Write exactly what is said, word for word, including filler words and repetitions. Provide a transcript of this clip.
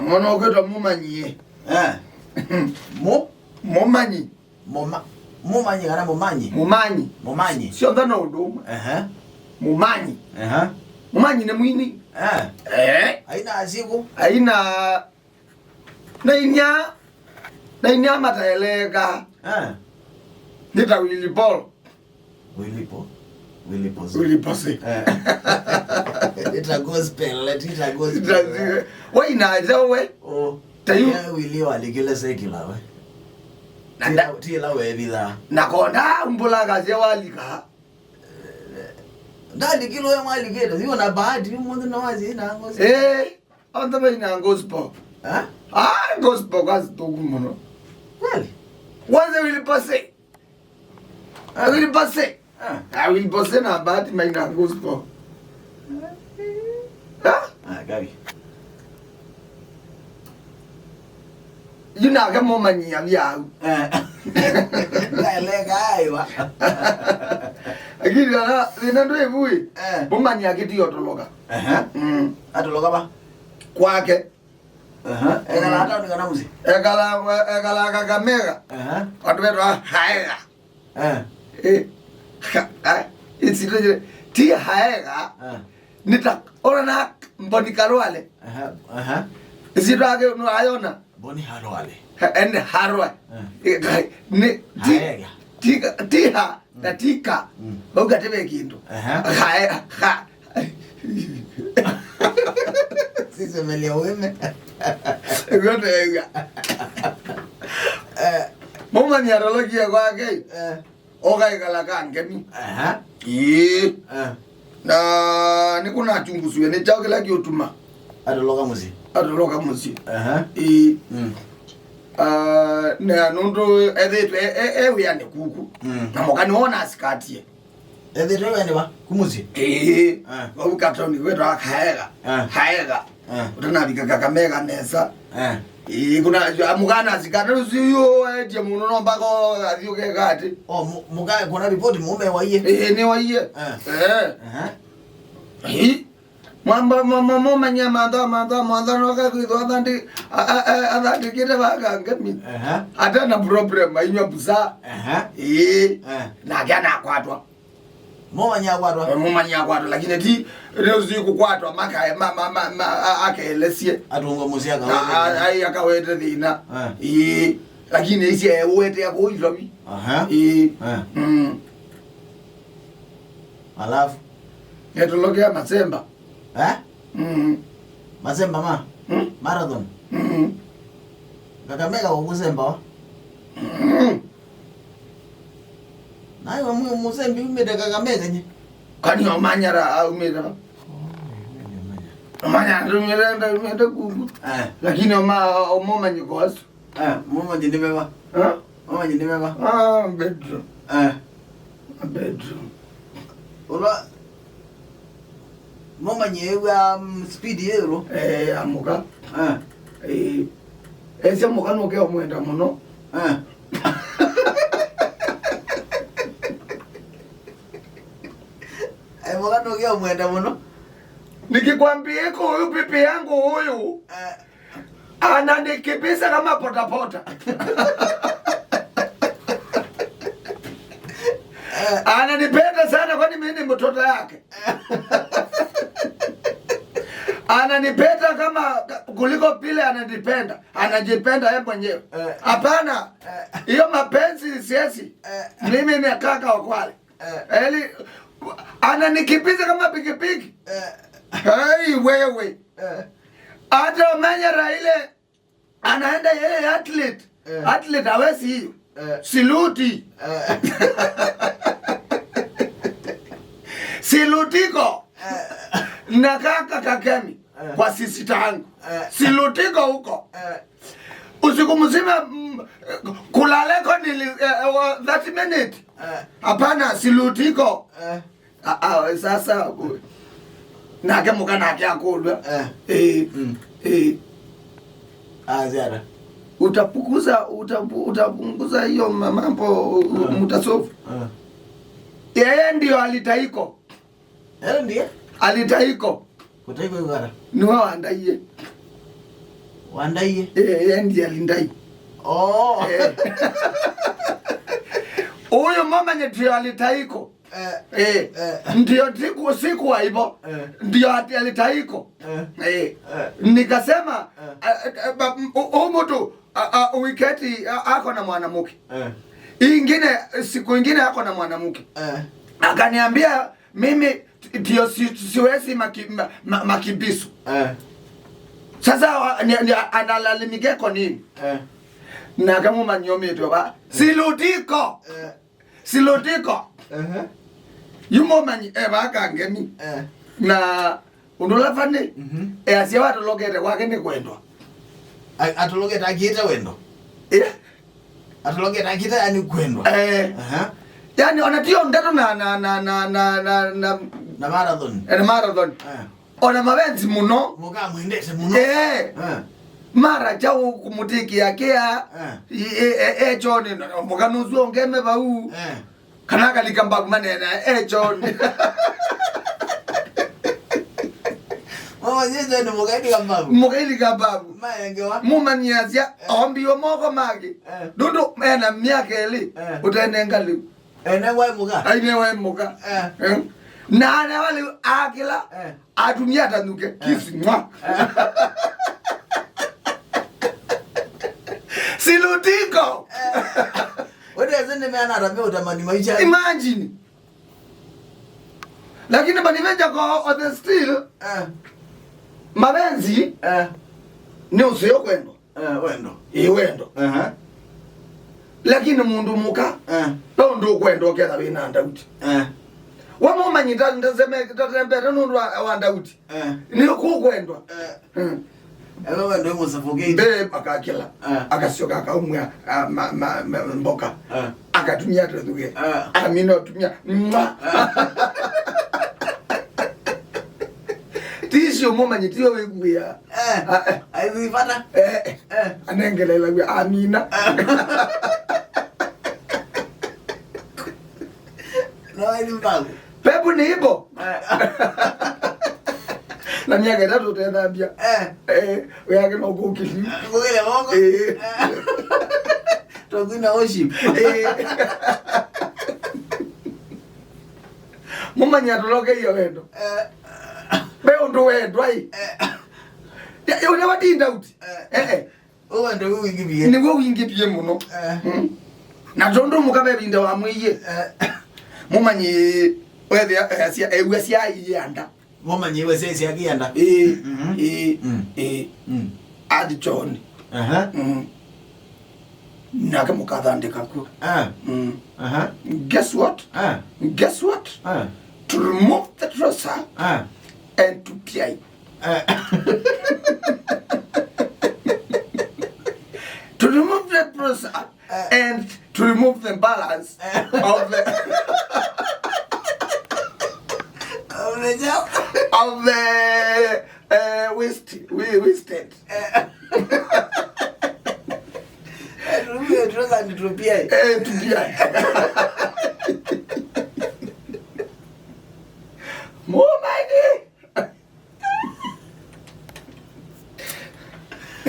Mwana ũkwĩtwa Mũmanyi. Eh. Mu? Mũmanyi. Mũma-, Mũmanyi kana Mũmanyi? Mũmanyi. Mũmanyi. Syonthe no ũndũ ũmwe. Ehe. Mũmanyi. Ehe. Mũmanyi nĩ mwini. Eh. Eh. Aina asiku. Aina, nainia, nainia mataeleka. Eh. Nĩ ta Willy Paul. Willy Paul. Willy Paul. Willy Paul. Eh. It's a gospel, it's a gospel. Waina njawe. Oh. Ta yu. Yeah, Willy walikile secular we. Na nda- Tila, tila wevitha. Na konda mbula kasia walika. Ndalikilwe mwalikile, yu na bahati, yu mũndũ na wazi na ngozi. Eh, onthe maina gospel. Eh? Ah, gospel kazi tuku mũno. Kweli? Wanze Willy Paul. Ah. Willy Paul. Ah. Ah, Willy Paul na bahati maina gospel. Ah? Ah, gabi. Yu nake Mũmanyi avya au. Eh. Ndaeleka aiwa. Lakini na, thĩna ndwĩ vui. Eh. Mũmanyi akĩtie ũtoloka. Ehe. Mm. Atoloka va? Kwake. Ehe. Ekala hata ni kana musi. Ekala, ekala Kakamega. Ehe. Watu wetu haega. Eh. Eh. Ha, ha, ĩsyĩtwa yĩu ti haega. Eh. Nĩ ta, ona na Mboni Kalwale. Aha, aha. Ĩsyĩtwa yake nĩwayona? Mboni Halwale. Ha, ene Halwa. Eh. Eh, kai, nĩ, ti, Haega. Ti, ti ha, na ti ka. Mm. Vau katĩ ve kĩndũ. Aha. Hae-, ha. Sisemelia wĩme. Ĩw'o tũyaĩw'a. Eh. Mũmanyi atolokie kwake. Eh. Okaĩkala ka ngemi. Aha. Ĩĩ. Eh. Na nĩkũnachungusue nĩ kyaũ kĩla kĩũtuma. Atoloka mũsyĩ. Atoloka mũsyĩ. Aha. Ĩĩ. Mm. Ah, na nũndũ ethĩtwe e, e, e wĩanĩ kuku. Mm. Na mũka nĩwona asikatie. Ethĩtwe wĩanĩ va? Ku mũsyĩ? Ĩĩ. Ah. Vau kataoni kwĩtawa Kaega. Ah. Kaega. Ah. Ũtanavika Kakamega nesa. Ah. Ĩĩ, kuna, amũka na asikati, ũsu yu etie mũno no mpaka athiũke kati. Oh, mu-, mũka kuna ripoti mũme waiye? Ĩĩ, nĩ waiye. Ah. Eh. Aha. Ĩĩ. Mwamba, mama, momanya mantha, mantha, mantha, no ka kwithwa athandi, a, a, a, athandĩkĩte vaka ngemi. Aha. Atena problem, ainywa busa. Aha. Ĩĩ. Ah. Nake anakwatwa. Mũmanyi akwatwa? Eh, mũmanyi akwatwa, lakini ti, nĩũsi kũkwatwa makae, ma, ma, ma, ma, a, akelesye. Atũngwe mũsyĩ akawete thĩna. Ai, akawete thĩna. Eh. Ĩĩ, lakini isi eũete akũu ilovi. Aha. Ĩĩ. Eh. Mm. Alafu? Netolokea Masemba. Eh? Mm. Masemba ma? Mm. Marathon? Mm. Kakamega ũkũsemba wa? Mm. Nawe mwe mũsembi umĩte Kakamega nye? Kani omanyara aumĩte va? Omanya ndumĩte, ndumĩte kuku. Eh. Lakini oma, omomanyiko asu. Eh, Mũmanyi nĩ veva. Eh? Mũmanyi nĩ veva. Ah, bedroom. Eh. Bedroom. Ũla Mũmanyi ew'a, mm, speed yĩ ĩũlũ. Eh, amũka. Eh. Eh. Esya mũka nũke ũmwenda mũno. Eh. Eh, mũka nũke ũmwenda mũno. Nikikwambia iko huyu pipi yangu huyu. Eh. Ananipenda kama potapota. Ananipenda sana kwani mimi ni mtoto yake. Ananipenda kama kuliko vile ananipenda. Anajipenda yeye mwenyewe. Eh. Hapana. Eh. Hiyo mapenzi siwezi. Eh. Mimi ni kaka wa kwale. Eh. Eli, ananikimbiza kama pikipiki. Eh. Hey, wewe. Eh. Hata umenya Raila anaenda yeye athlete. Eh. Athlete hawezi hiyo. Eh. Siluti. Eh. Silutiko. Eh. Na kaka Kakemi. Eh. Kwa sisi tangu. Eh. Silutiko huko. Eh. Usiku mzima, mm, kulaleko nili, eh, eh, wa thirty minute. Eh. Hapana, silutiko. Eh. Ah, ah, sasa, u-, nake mũka nake akũlw'a. Eh. Eh. Mm. Eh. Ah, ziada. Utapunguza, utapu-, utapunguza hiyo ma-, mambo, u-, u-, mtasofu. Eh. Yeye ndio alitaiko. Elo ndiye? Alitaiko. Kũtaiko ĩkara. Nĩwe wandaie. Wandaie. Eh, eh, ndiye alindai. Oh. Eh. Huyu mama nye ndio alitaiko. Eh, eh, eh. Ndio siku, siku wa hivyo. Eh. Ndio ati alitaiko. Eh. Eh. Eh. Nikasema, eh, eh, eh, ba- m- u- huyu mtu, a- a- wiketi, a- ako na mwanamke. Eh. Ingine, siku ingine ako na mwanamke. Eh. Akaniambia, mimi ndio si- siwezi maki- ma- ma- makibisu. Eh. Sasa wa- ni- ni- analalamika kwa nini? Eh. Na kama manyometwa ba silutiko. Eh. Silutiko. Ehe. Yumo manyi eba kangeni. Eh. Na undula fani. Mhm. E asia watolokete kwake ni kwendwa. A- atolokete akite wendo. Eh. Atolokete akite yani kwendwa. Eh. Aha. Yani ona tio ndeto na na na na na na, na Na marathon. Eh, na marathon. Eh. Ona mavenzi muno. Mukamwendete muno. Eh. Eh. Mara chau kumutikia kia. Eh. E choni mukanuzu ongeme bau. Eh. Kana kalika mbabu manena e choni. Mama yeje ni mukaidi kambabu. Mukaidi kambabu. Mayengewa. Mumanyiasia ombiwa moko maki. Eh. Dundu ena miaka eli. Eh. Utenenga liu. Ene waimuka. Aine waimuka. Eh. Eh. Na ane wali akila. Eh. Atumia atanyuke. Eh. Kiss mwa. Eh. Silutiko. Eh. Wote zende meana atamia utamani maisha. Imagine. Lakini banivenja kwa ote still. Eh. Mavenzi. Eh. Ni usio kwendo. Eh, wendo. Ĩ wendo. Aha. Lakini mundu muka, eh, no ndu kwendo ketha wina ndauti. Eh. Wa mumanyi ta ndaseme tatembete nundu wa, wa ndauti. Eh. Ni ku kwendwa. Eh. Mm. Ewe wendo imusuffocate. Mbele akakila. Eh. Akasioka akaumwa, ah, ma, ma, ma, mboka. Eh. Akatumia tuzuge. Eh. Amina tumia. Mwa. Eh. Tisio mumanyi tiwe wiguya. Eh. Ah, eh. Aithivata. Eh, eh. Eh. Anengelelagw'a amina. No aithimbagu. Pepo ni ibo. Eh. Na miaka itatu utethambia. Eh. Eh, wĩake no kukiliu. Ngugile moko. Eh. Eh. Tokuna worship. Eh. Mumanyi atulokeiye wendo. Eh. Ve undu wendwa i. Eh. Ya, ya, uria watinda uti. Eh. Eh, eh. Uwendo wi wingivie. Nĩw'o wingivie mũno. Eh. Mm. Na tondũ mũka ve vinda wamwĩie. Eh. Mumanyi wethĩa, eh, sia- ewa sya ianda. Mumanyi wethĩa sya kianda. Ĩĩ, mhm, ĩĩ, mm, ĩĩ. Mm. Athi chooni. Aha. Mm. Nake mũkathandĩka kw'o. Ah. Mm. Aha. Guess what? Ah. Guess what? Ah. To remove the trouser, ah, and to pee. Ah. To remove the trouser, ah, and to remove the balance, ah, of the, of the job, of the, uh, waist, wa- waistband. Eh. Eh, tumie trouser ni tupie. Eh, tupie.